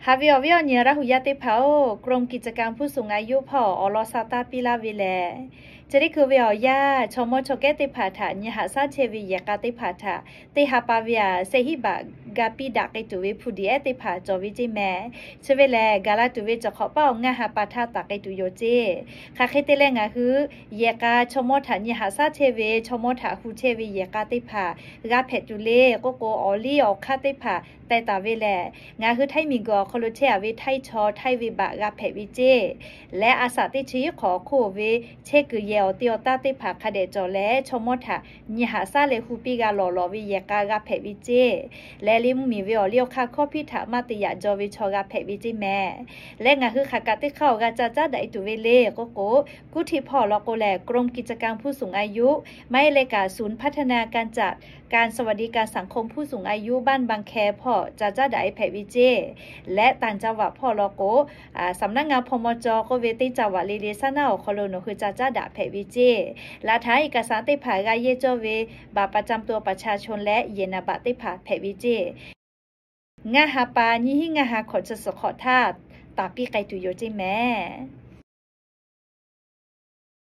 Haꞈ ve awˬ viˉ awˬ nyi Laˇ huˍ yaˇ teˇ hpaˍ-oˬ, กรมกิจการผู้สูงอายุ hpawˇ awˬ lawn sha taˇ piˇ laˇ ve lehˬ, chi teˇ hkui ve awˬ yanˇ chaw mawˇ chaw kehˉ teˇ hpaˍ htaꞈ nyi haꞈ shaˉ chehˇ ve yehˬ k'a teˇ hpaˍ htaꞈ teˇ ha pa ve aꞈ sheh hiˉ baꞈ ga piˇ daꞈ k'ai tuˬ ve hpu diˍ ehˉ teˇ hpaˍ cawˬ ve ceˇ mehˍ. Chi ve lehˬ, gaˬ la tuˬ ve cawˬ hk'awꞈ paˉ awˬ ngaˇ ha pa htaˇ taˍ k'ai tuˬ yoˬ ceˇ. Hk'aˬ hk'e te leh ngaˬ hui yehˬ k'a chaw mawˇ htaꞈ nyi haꞈ shaˉ chehˇ ve, chaw mawˇ htaꞈ hu chehˇ ve yehˬ k'a teˇ hpaˍ g'a hpehꞈ tuˬ le k'oˆ k'o, awˬ liˇ awˬ hk'aˇ teˇ hpaˍ teh taˍ ve lehˬ, ngaˬ hui htaiˇ miˬ guiˬ awˬ hk'aw lo chehˇ-a ve htaiˇ chaw htaiˇ ve baꞈ g'a hpehꞈ ve ceˇ. Leh a shaꞈ teˇ chi iˉ hk'awꞈ awˬ hk'oˆ ve chehˇ kuiˬ yehˬ awˬ te awˬ taˇ teˇ hpaˍ hk'a dehꞈ cawˬ leh, chaw mawˇ htaꞈ nyi haꞈ shaˉ leh hu piˇ g'a lawˬ lawˬ ve yehˬ k'a g'a hpehꞈ ve ceˇ. Leh liˇ mvuhˇmiˬ ve awˬ liˇ awˬ hk'aˇ hkawˇ hpiˇ htaꞈ maˇ te yaꞈ jaw ve chaw g'a hpehꞈ ve ceˇ mehˍ. Leh ngaˬ hui hk'aˬ kaꞈ teˇ hk'aˇ awˬ g'a ca caˉ daꞈ e tuˬ ve le k'oˆ k'o, kuˇ htiˇ hpawˇ law k'o lehˬ กรมกิจการผู้สูงอายุ maˇ heˆ leh kaꞈ ศูนย์พัฒนาการจัดการสวัสดิการสังคมผู้สูงอายุบ้านบางแค hpawˇ ca caˉ daꞈ e hpehꞈ ve ceˇ. Leh ต่างจังหวัด hpawˇ law k'o, สำนักงาน พมจ k'oˆ ve teˇ ca vaꞈ le le shaˉ naˉ awˬ hk'aw lo nawˬ hui ca caˉ daꞈ hpehꞈ ve ceˇ. Laꞈ htaꞈ เอกสาร teˇ hpaˍ g'a yehˇ cawˇ ve บัตรประจำตัวประชาชน leh yehˬ naˍ baꞈ teˇ hpaˍ hpehꞈ ve ceˇ. Ngaˇ ha pa nyiˇ hinˉ ngaˇ ha hkawꞈ chi suhˍ hk'awꞈ htaˇ taˍ piˇ k'ai tuˬ yoˬ ceˇ mehˍ.